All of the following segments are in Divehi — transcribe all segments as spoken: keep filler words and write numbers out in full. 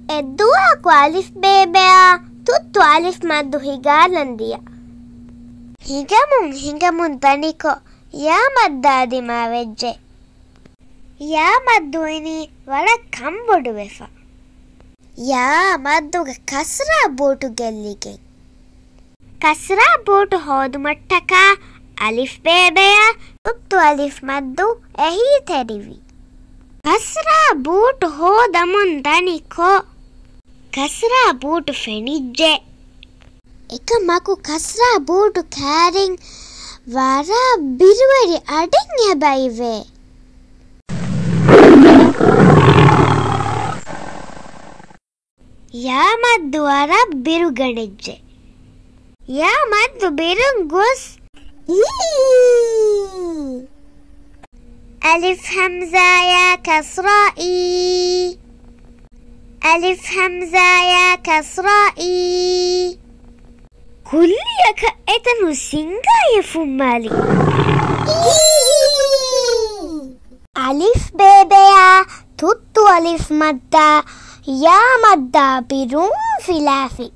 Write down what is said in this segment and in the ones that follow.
އެއްދުވަހަކު އަލިފް ބޭބެއާ ތުއްތު އަލިފް މައްދު ހިނގާލަން ދިޔަ. ހިނގަމުން ހިނގަމުން ދަނިކޮށް، ޔާ މައްދާ ދިމާވެއްޖެ. ޔާ މައްދު އިނީ ވަރަށް ކަންބޮޑުވެފަ. ޔާ މައްދުގެ ކަސްރާ ބޫޓު ގެއްލިގެން. ކަސްރާ ބޫޓު ހޯދުމަށްޓަކާ އަލިފް ބޭބެއާ ތުއްތު އަލިފް މައްދު އެހީތެރިވި. ކަސްރާ ބޫޓު ހޯދަމުން ދަނިކޮށް، ކަސްރާ ބޫޓު ފެނިއްޖެ. އެކަމަކު ކަސްރާ ބޫޓު ކާރިން ވަރަށް ބިރުވެރި އަޑެއް އެބައިވޭ. ޔާ މައްދު ވަރަށް ބިރުގަނެއްޖެ. ޔާ މައްދު ބިރުން ގޮސް، އީ. އަލިފް ހަމްޒާ ޔާ ކަސްރާ އީ. އަލިފް ހަމްޒާ ޔާ ކަސްރާ އީ. ކުއްލިއަކަށް އެތަނުން ސިންގާއެއް ފުއްމާލި. އަލިފް ބޭބެއާ ތުއްތު އަލިފް މައްދާ ޔާ މައްދާ ބިރުން ފިލާފި.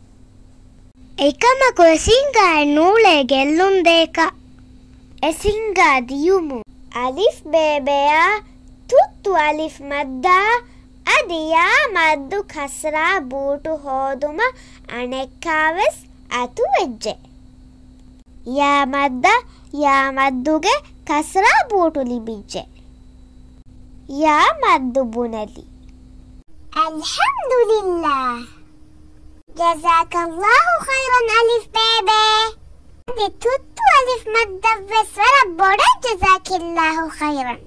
އެކަމަކު އެ ސިންގާއެއް ނޫޅޭ ގެއްލުން ދޭކަށް. އެ ސިންގާ ދިޔުމުން އަލިފް ބޭބެއާ ތުއްތު އަލިފް މައްދާ އަދި ޔާ މައްދު ކަސްރާ ބޫޓު ހޯދުމަށް އަނެއްކާވެސް އަތުވެއްޖެ. ޔާ މައްދަށް ޔާ މައްދުގެ ކަސްރާ ބޫޓު ލިބިއްޖެ. ޔާ މައްދު ބުނެލި. އަލްޙަމްދުލިއްލާހް. ޖަޒާކައްލާހު ޚައިރަން އަލިފް ބޭބެ. އަދި ތުއްތު އަލިފް މައްދަށްވެސް ވަރަށް ބޮޑަށް ޖަޒާކައްލާހު ޚައިރަން.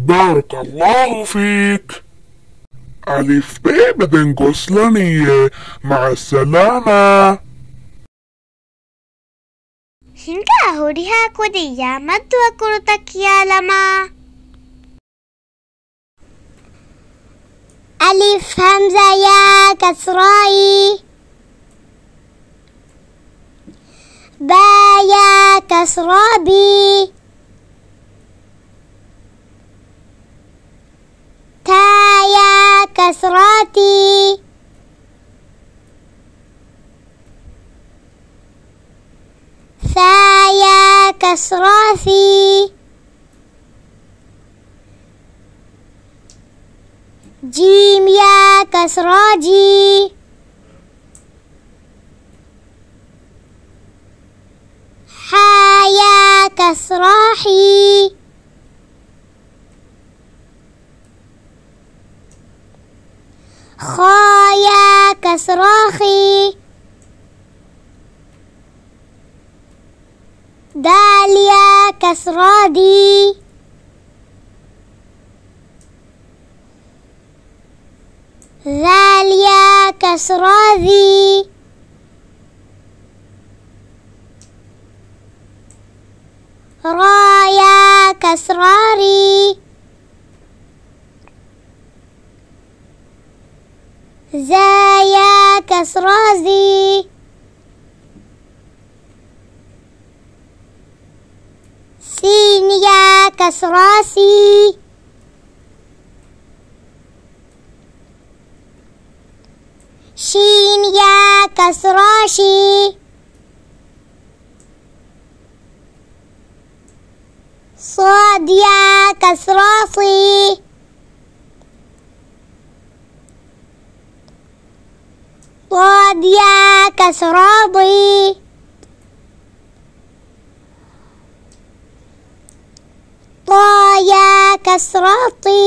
ބާރަކައްލާހު ފީކް. އަލިފް ބޭބެ ދެން ގޮސްލަނީއޭ. މަޢައްސަލާމާ. ހިނގާ ހުރިހާ ކުދިން ޔާ މައްދު އަކުރުތައް ކިޔާލަމާ. އަލިފް ހަމްޒާ ޔާ ކަސްރާ އީ. ބާ ޔާ ކަސްރާ ބީ. ތާ ޔާ ކަސްރާ ތީ. ފާ ޔާ ކަސްރާ ފީ. ޖީމް ޔާ ކަސްރާ ޖީ. ޙާ ޔާ ކަސްރާ ޙީ. ޚާ ޔާ ކަސްރާ ޚީ. ދާލް ޔާ ކަސްރާ ދީ. ޛާލް ޔާ ކަސްރާ ޛީ. ރާ ޔާ ކަސްރާ ރީ. ޒާ ޔާ ކަސްރާ ޒީ. ސީން ޔާ ކަސްރާ ސީ. ޝީން ޔާ ކަސްރާ ޝީ. ޞާދް ޔާ ކަސްރާ ޞީ. ޟާދް ޔާ ކަސްރާ ޟީ. ޠާ ޔާ ކަސްރާ ޠީ.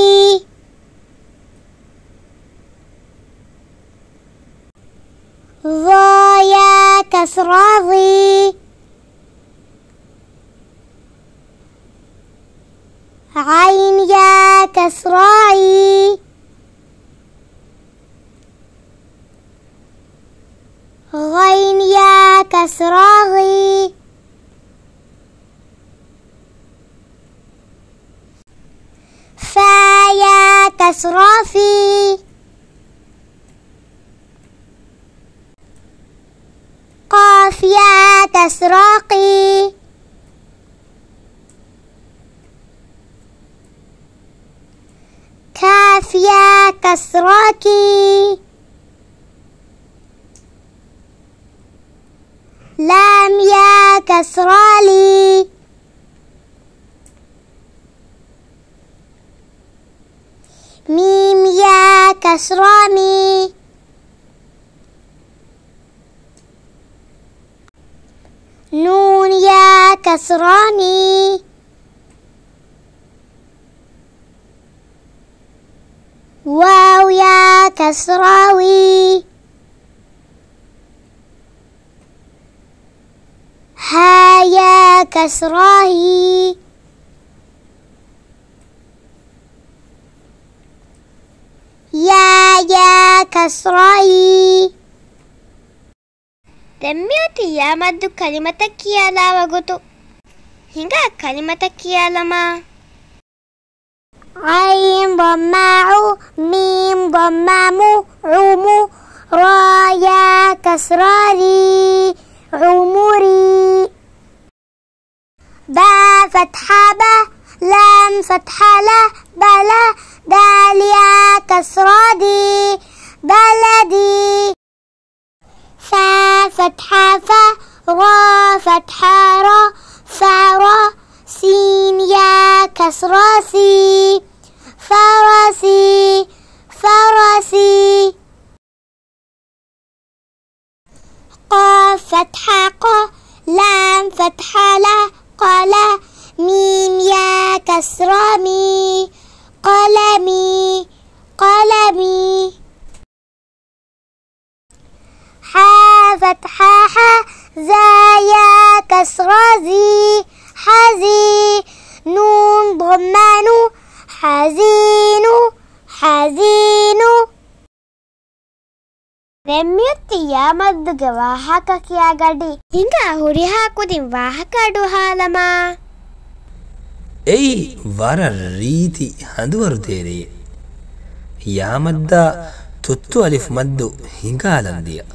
ޡާ ޔާ ކަސްރާ ޡީ. ޢައިން ޔާ ކަސްރާ ޢީ. ޣައިން ޔާ ކަސްރާ ޣީ. ފާ ޔާ ކަސްރާ ފީ. ޤާފް ޔާ ކަސްރާ ޤީ. ކާފް ޔާ ކަސްރާކީ. ލާމް ޔާ ކަސްރާލީ. މީމް ޔާ ކަސްރާމީ. ނޫން ޔާ ކަސްރާނީ. ވާވް ޔާ ކަސްރާވީ. ހާ ޔާ ކަސްރާހީ. ޔާ ޔާ ކަސްރާއީ. ދެން މިއޮތީ ޔާ މައްދު ކަލިމަތައް ކިޔާލާ ވަގުތު. ހިނގާ ކަލިމަތައް ކިޔާލަމާ. ޢައިން ޟައްމާ ޢު، މީމް ޟައްމާ މު، ޢުމު، ރާ ޔާ ކަސްރާ ރީ، ޢުމުރީ. ބާ ފަތްޙާ ބަ، ލާމް ފަތްޙާ ލަ، ބަލަ، ދާލް ޔާ ކަސްރާ ދީ، ދަލަދީ. ފާ ފަތްޙާ ފަ، ރާ ފަތްޙާ ރަ، ފަރަ، ސީން ޔާ ކަސްރާ ސީ، ފަރަސީ، ފަރަސީ. ޤާފް ފަތްޙާ ޤަ، ލާމް ފަތްޙާ ލަ، ޤަލަ، މީމް ޔާ ކަސްރާ މީ، ޤަލަމީ، ޤަލަމީ. ޙާ ފަތްޙާ ޙަ، ޒާ ޔާ ކަސްރާ ޒީ، ޙަޒީ، ނޫން ޟައްމާ ނު، ޙަޒީނު، ޙަޒީނު. ދެން މިއޮތީ ޔާ މައްދުގެ ވާހަކަ ކިޔާ ގަޑި. ހިނގާ ހުރިހާ ކުދިން ވާހަކަ އަޑުއަހާލަމާ. އެއީ ވަރަށް ރީތި ހަނދުވަރު ދޭރައެއް. ޔާ މައްދާ ތުއްތު އަލިފް މައްދު ހިނގާލަން ދިޔަ.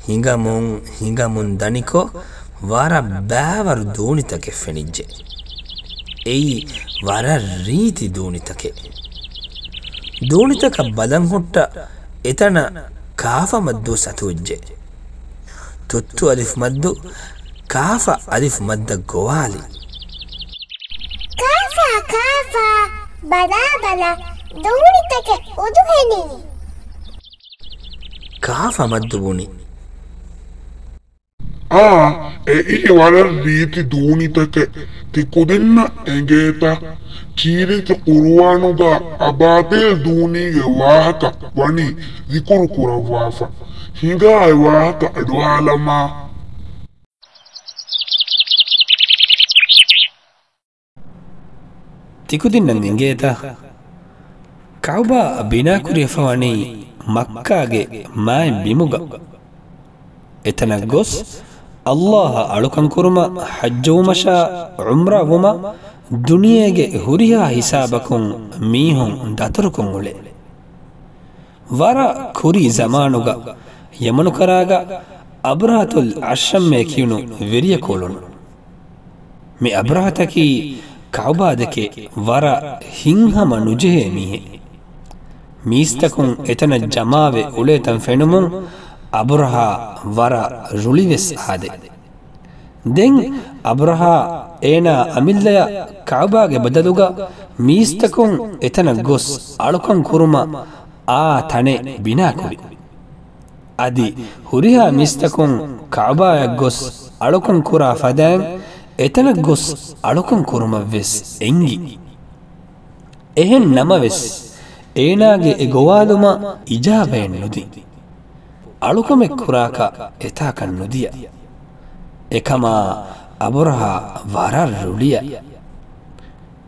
ހިނގަމުން ހިނގަމުން ދަނިކޮށް، ވަރަށް ބައިވަރު ދޫނިތަކެއް ފެނިއްޖެ. އެއީ ވަރަށް ރީތި ދޫނިތަކެއް. ދޫނިތަކަށް ބަލަން ހުއްޓަ އެތަނަށް ކާފަ މައްދު ސަތުވެއްޖެ. ތުއްތު އަލިފް މައްދު ކާފަ އަލިފް މައްދަށް ގޮވާލި. ކާފާ، ކާފާ، ބަލާ، ބަލާ، ދޫނިތަކެއް އުދުހެނީ. ކާފަ މައްދު ބުނި. އާ، އެއީ ވަރަށް ރީތި ދޫނިތަކެއް. ތި ކުދިންނަށް އެނގޭތަ؟ ކީރިތި ޤުރުއާނުގަ އަބާބީލް ދޫނީގެ ވާހަކަ ވަނީ ޒިކުރު ކުރައްވާފަ. ހިނގާ އެ ވާހަކަ އަޑުއަހާލަމާ. ތިކުދިންނަށް އެނގޭތަ؟ ކަޢުބާ ބިނާކުރިޔަފަ ވަނީ މައްކާގެ މާތް ބިމުގަ. އެތަނަށް ގޮސް، ﷲ އަށް އަޅުކަން ކުރުމަށް، ޙައްޖުވުމަށާ ޢުމްރާ ވުމަށް، ދުނިޔޭގެ ހުރިހާ ހިސާބަކުން މީހުން ދަތުރުކޮށް އުޅޭ. ވަރަށް ކުރީ ޒަމާނުގަ ޔަމަނުކަރާގަ އަބްރަހަތުލް އަޝްރަމްއޭ ކިޔުނު ވެރިޔަކު އުޅުނު. މި އަބްރަހަތަކީ ކަޢުބާ ދެކެ ވަރަށް ހިތްހަމަ ނުޖެހޭ މީހެއް. މީސްތަކުން އެތަނަށް ޖަމާވެ އުޅޭތަން ފެނުމުން އަބްރަހާ ވަރަށް ރުޅިވެސް އާދެ. ދެން އަބްރަހާ އޭނާ އަމިއްލަޔަށް ކަޢުބާގެ ބަދަލުގަ މީސްތަކުން އެތަނަށް ގޮސް އަޅުކަން ކުރުމަށް އާ ތަނެއް ބިނާކުރި. އަދި ހުރިހާ މީސްތަކުން ކަޢުބާއަށް ގޮސް އަޅުކަން ކުރާ ފަދައިން އެތަނަށް ގޮސް އަޅުކަން ކުރުމަށް ވެސް އެންގި. އެހެން ނަމަވެސް، އޭނާގެ އެ ގޮވާލުމަށް އިޖާބައެއް ނުދިން. އަޅުކަމެއް ކުރާކަށް އެތާކަށް ނުދިޔަ. އެކަމާ އަބުރަހާ ވަރަށް ރުޅިއަ.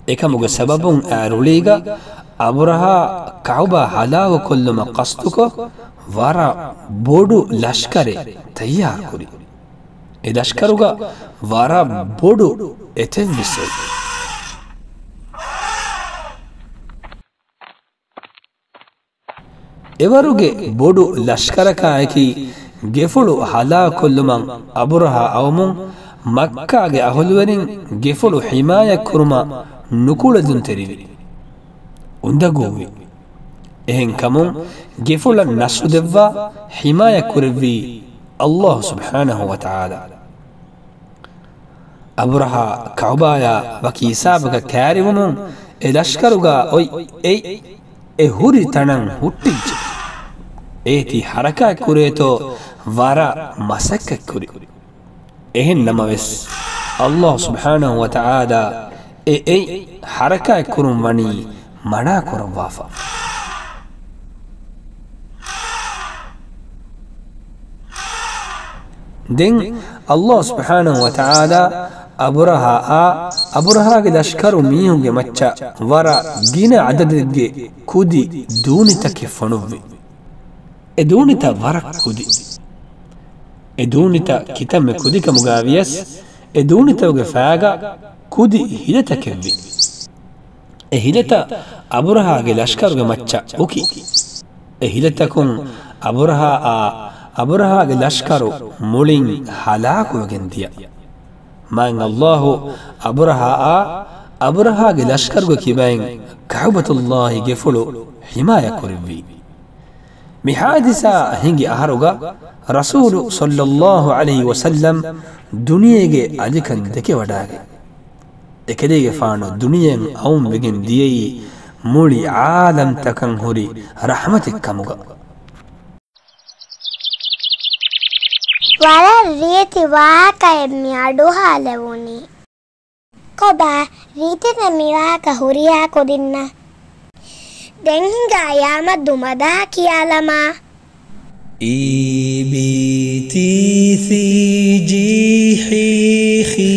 އެކަމުގެ ސަބަބުން އާ ރުޅީގަ އަބުރަހާ ކަޢުބާ ހަލާކުކޮށްލުމަށް ޤަޞްދުކޮށް، ވަރަށް ބޮޑު ލަޝްކަރެއް ތައްޔާރުކުރި. އެ ލަޝްކަރުގަ ވަރަށް ބޮޑު އެތެއްވެސް އޮތް. އެވަރުގެ ބޮޑު ލަޝްކަރަކާއެކީ، ގެފުޅު ހަލާކުކޮށްލުމަށް އަބުރަހާ އައުމުން، މައްކާގެ އަހުލުވެރިން ގެފުޅު ޙިމާޔަތްކުރުމަށް ނުކުޅެދުންތެރިވި. އުނދަގޫވި. އެހެންކަމުން ގެފުޅަށް ނަޞްރު ދެއްވާ ޙިމާޔަތް ކުރެއްވީ ﷲ ސުބްޙާނަހޫ ވަތަޢާލާ. އަބުރަހާ ކަޢުބާޔާ ވަކި ހިސާބަކަށް ކައިރިވުމުން އެ ލަޝްކަރުގަ އޮތް އެ، އެ ހުރި ތަނަށް ހުއްޓިއްޖެ. އޭތި ޙަރަކާތް ކުރޭތޯ ވަރަށް މަސައްކަތްކުރި. އެހެން ނަމަވެސް، ﷲ ސުބްޙާނަހޫ ވަތަޢާލާ އެ އެއް ޙަރަކާތް ކުރުން ވަނީ މަނާ ކުރައްވާފަ. ދެން ﷲ ސުބްޙާނަހޫ ވަތަޢާލާ އަބުރަހާއާ އަބުރަހާގެ ލަޝްކަރު މީހުންގެ މައްޗަށް ވަރަށް ގިނަ އަދަދެއްގެ ކުދި ދޫނިތަކެއް ފޮނުއްވި. އެ ދޫނިތައް ވަރަށް ކުދި. އެ ދޫނިތައް ކިތަންމެ ކުދިކަމުގަ ވިޔަސް، އެ ދޫނިތަކުގެ ފައިގަ ކުދި ހިލަތަކެއްވި. އެ ހިލަތައް އަބުރަހާގެ ލަޝްކަރުގެ މައްޗަށް އުކި. އެ ހިލަތަކުން އަބުރަހާއާ އަބުރަހާގެ ލަޝްކަރު މުޅިން ހަލާކުވެގެން ދިޔަ. މާތް ﷲ އަބުރަހާއާ އަބުރަހާގެ ލަޝްކަރުގެ ކިބައިން ކަޢުބަތުﷲގެ ގެފުޅު ޙިމާޔަތް ކުރެއްވީ. މި ޙާދިސާ ހިނގި އަހަރުގަ ރަސޫލު ޞައްލައްލާހު ޢަލައިހި ވަސައްލަމް ދުނިޔޭގެ އަލިކަން ދެކެވަޑާގެން، އެކަލޭގެފާނު ދުނިޔެއަށް އައުމުވެގެން ދިޔައީ މުޅި ޢާލަމްތަކަށް ހުރި ރަޙްމަތެއް ކަމުގަ. ވަރަށް ރީތި ވާހަކައެއް މި އަޑުއަހާލެވުނީ. ކޮބާ، ރީތިންނެއް މި ވާހަކަ ހުރިހާ ކުދިންނަށް؟ ދެން ހިނގާ ޔާ މައްދު މަދާ ކިޔާލަމާ. އީ ބީ ތީ ސީ ޖީ ހީ ޚީ،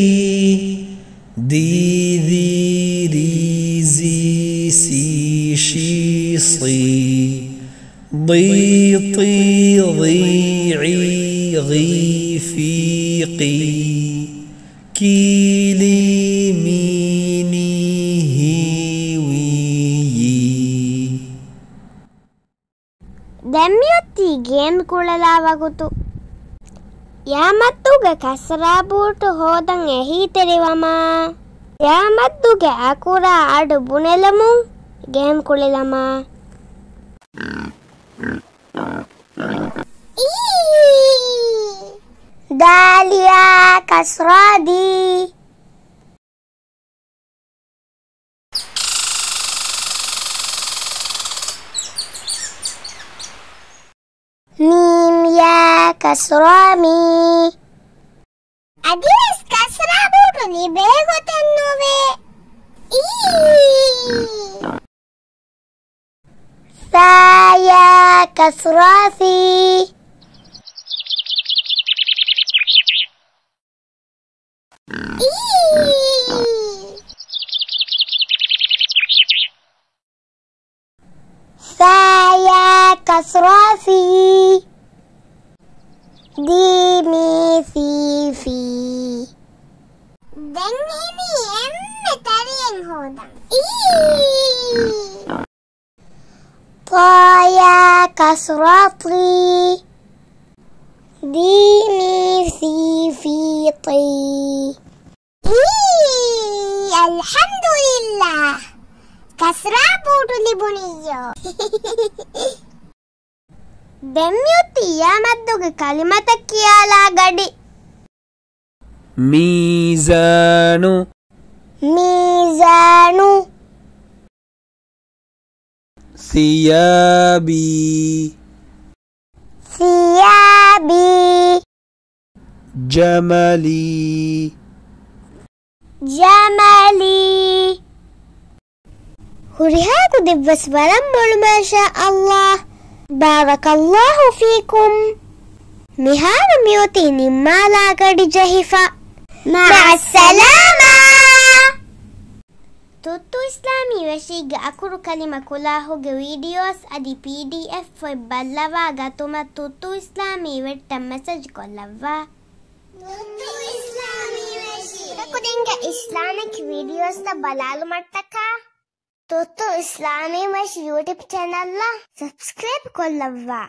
ދީ ޛީ ރީ ޒީ ސީ ޝީ ޞީ، ޟީ ޠީ ޟީ ޢީ ޣީ ފީ ޤީ، ކީ ލީ މީ ނީ ހީ ވީ ޔީ. ދެން މިއޮތީ ގޭން ކުޅެލާ ވަގުތު. ޔާ މައްދުގެ ކަސްރާ ބޫޓު ހޯދަން އެހީތެރިވަމާ، ޔާ މައްދުގެ އަކުރާ އަޑު ބުނެލަމުން ގޭން ކުޅެލަމާ. އީ. ދާލިޔާ ކަސްރާ ދީ. މީމް ޔާ ކަސްރާ މީ. އަދިވެސް ކަސްރާ ބޫޓު ލިބޭ ގޮތެއް ނުވޭ. އީ. ސާ ޔާ ކަސްރާ ސީ. އީ. ސާ ޔާ ކަސްރާ ސީ. ދީ މީ ސީ ފީ. ދެން އިނީ އެންމެ ތަރިއެއް ހޯދަން. އީ. ޠާ ޔާ ކަސްރާ ޠީ. ދީ މީ ސީ ފީ ޠީ. އީ، އަލްޙަމްދުލިއްލާހް. ކަސްރާ ބޫޓު ލިބުނިއްޔޯ. ދެން މިއޮތީ ޔާ މައްދުގެ ކަލިމަތައް ކިޔާލާ ގަޑި. މީޒާނު. މީޒާނު. ސިޔާބީ. ސިޔާބީ. ޖަމަލީ. ޖަމަލީ. ހުރިހާ ކުދިންވެސް ވަރަށް މޮޅު، މާޝާ ﷲ. ބާރަކަﷲ ފީކުމް. މިހާރު މިއޮތީ ނިންމާލާ ގަޑި ޖެހިފަ. މަޢައްސަލާމާ. ތުއްތު އިސްލާމީ ވެށީގެ އަކުރު ކަލިމަ ކުލާހުގެ ވީޑިއޯސް އަދި ޕީޑީއެފް އޮތް ބައްލަވާ ގަތުމަށް ތުއްތު އިސްލާމީ ވެށްޓަށް މެސެޖް ކޮށްލައްވާ. ތުއްތު އިސްލާމީ ވެށި. ކުދިންގެ އިސްލާމިކް ވީޑިއޯސްތައް ބަލާލުމަށްޓަކާ، ތުއްތު އިސްލާމީ ވެށި ޔޫޓިއުބް ޗެނަލްއަށް ސަބްސްކްރައިބް ކޮށްލައްވާ.